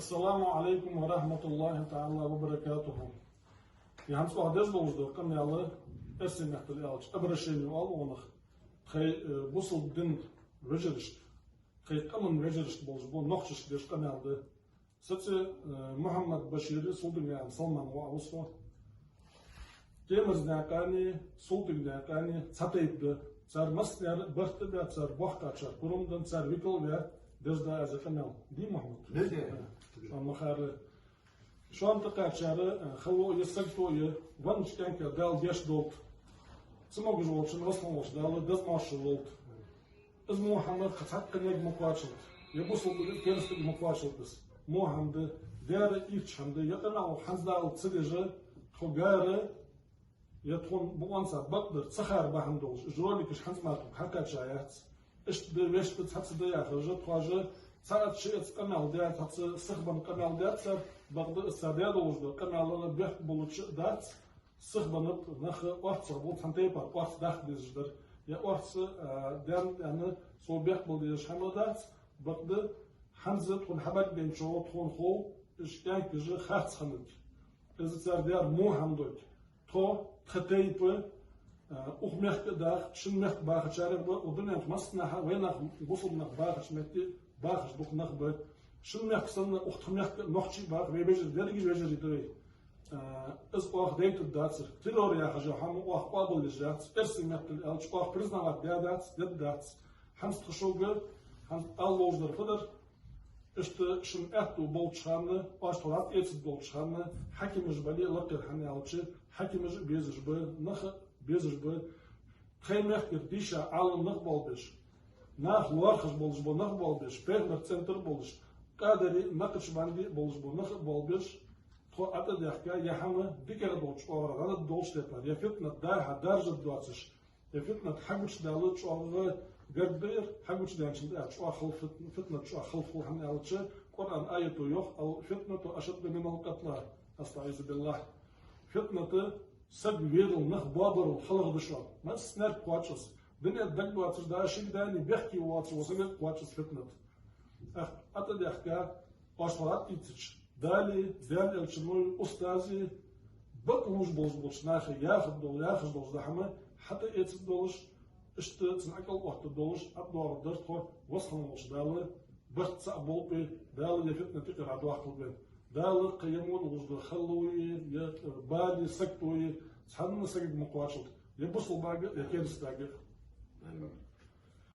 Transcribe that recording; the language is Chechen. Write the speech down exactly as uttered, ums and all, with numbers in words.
Ассаламу алейкум ва рахматуллахи та'ала ва баракатуху. Я хӀанз оаха деза долаш да къамаьл, эрсий меттала аьлча, обращение оал оаха. Тхай, э, бусалба дина вежарашка, тхай къаман вежарашка болаш бола нохчашка деш къамаьл да. Саца, э, Мухьаммад-Башир, Султыгнаькъан Салман ва а ва со. Темирзнаькъани, Султыгнаькъани цхьа тайпа да. Цар массане а барт а баь, цар боккхагӀчар пурам даь, цар викал ваь, деза да аз къамаьл. Дий, Мухьаммад? Да, да. Э, шоана ма харра. Шоана тӀакхаьчачар, э, хало я, сагото я, веннача кӀаьнка Дала гешт долда. Цамогаш волчоа, васкханволча Дала деза-моаршал лолда. Из во хӀама кхы цхьаккха кхаьннега ма кхоачалда. Я бусалба да, керастага ма кхоачалда из. Во хӀама да, даьра ирча хӀама да, я къамаьл хӀанз Дала ца деш, тхо гара, я тхона букъонца бакъдар ца хар бахьан долаш, уж роликаш хӀанз мара тхога хьакхаьча яц. Иштта да, вешта да, цхьацца да яхаш, тхоаш цхьацца, шиъцца къамаьл даь, цхьацца сихбенна къамаьл даьд цар, бакъда из цар даь долаш да къамаьл бехк болаш дац, сихбеннаб, нах орцагӀа ба, цхьан тайпара орц даккха дезаш дар. Я орц, а, даьнна, даьнна, цо бехк бала дезаш хӀама дац, бакъда хӀанз тхона хьабаргбенначоа тхона хов, уж кӀаьнкаш харц хиннад. Из цар даьр во хӀама да. Тхо, тха тайпа, а, укх мехка а даха, шун мехка бахачарех ба, укх дунен тӀа массанахьа, вай нах, бусалба нах бахача метте бахаш дукха нах ба. Шун мехка санна, укх тха мехка нохчий баха, вай вежарий, деррига вежарий да вай. А, из оаха дайтаргдацар. Террор яхаш йола хӀама оаха къоабалъеш яц, эрсий меттала аьлча, оаха признавать даьдац, дергдац. ХӀанз тха шуга, хӀанз ала ловш дар фу дар, иштта шун аьттув болча хана, оаш тхо латт эцаргдолча хана, хьакимаш бале а лакхера, хӀана аьлча, хьакимаш а безаш ба, нах а безаш ба. Тхай мехкара дийша Ӏалам нах болабеш, нах лоархӀаш болаш бола нах болабеш, пайхамара цӀен тӀара болаш, къадарий, накъшбандий болаш бола нах а болабеш, тхо ӀотӀадаьхка, я хӀама дикагӀа долча оагӀорахьа дӀадоалаш тайпара, я фитнат дӀа-хьа даржаргдоацаш, я фитнат хьагучадаьлча чӀоагӀа гаргдар, хьагучадаьнначул тӀехьагӀа чӀоагӀа хала фитн-, фитнат чӀоагӀа хала хул, хӀана аьлча, Къуръан аято йоах: «الفتنة أشد من القتل». أستعيذ بالله. Фитнат саг вайрал, нах боабарал хьалха да шоана. Массанега кхоач из. Дунен тӀа дагадоацаш, да шийга дани бехке воацаш вола сагага кхоач из фитнат. Ах, ӀотӀадаьхка, оаш тхо латт ийцача, Дали, Даьла Элчанои, устази, бакълувш болаш болча наха яхаргдола, яхаш долаш дола хӀама хьатӀаэцаргдолаш, иштта цун ӀокӀалоттаргдолаш, ӀотӀадоагӀаргдар тхо, васкханволча Дала барт цаӀ болба, Дала я фитнат юкъера дӀадоаккхалба. Дала кхы я мо долаш дола хало а, я бала а, сагото а цхьанна сагага ма кхоачалда, я бусалбага, я керастага. Амин.